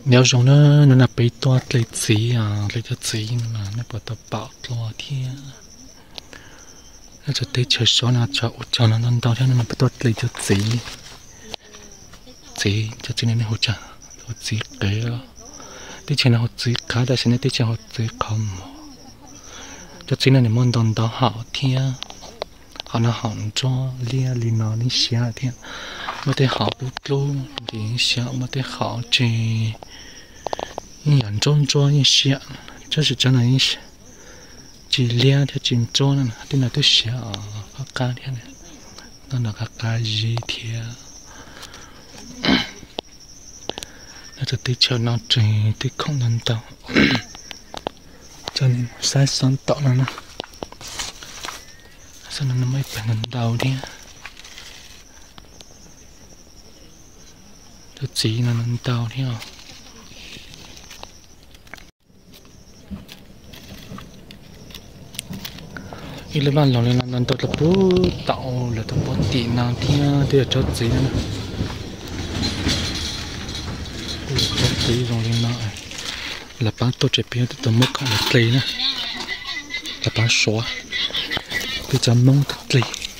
Nyob zoo na, hnub no peb tuaj dle txiv, dle cov txiv no nej puas tau pom dlua thiab. Nyob rau teb chaws Suav no tshav ua cog no ntau ntau thiab, hnub no peb tuaj dle cov txiv. Txiv, cov txiv no nej hu cas? Hu txiv qev. Teb chaws no hu txiv qhav, tam sim no teb chaws hu txiv qhov muag. Cov txiv no nws muaj ntau ntau hom thiab. Hom no hom nroj liab li no yeej siab thiab. Muaj tej hom dub dlub li yeej siab, muaj tej hom tsis yeej yog nruab nruab yeej siab. Tab sis cov no yeej tsis liab thiab tsis nruab na, tej no twb siav os, qab qab thiab. Ntau ntau qab qab zib thiab. Nyob rau teb chaws no tseem tej khoom ntau ntau. Coj nej mus saib xov tom no na. Xov no muaj ib pawg ntau ntau thiab. Cov txiv no ntau thiab os. Ib lub vaj loog li no ntau ntau rau puag tom lawv tus pob tim no thiab twb yog tsob txiv no na. Tsob txiv zoo li no, lawv pab tuaj tsev pem twb tau muab khoom los dle na. Lawv pab Suav, peb cov Hmoob tuaj dle.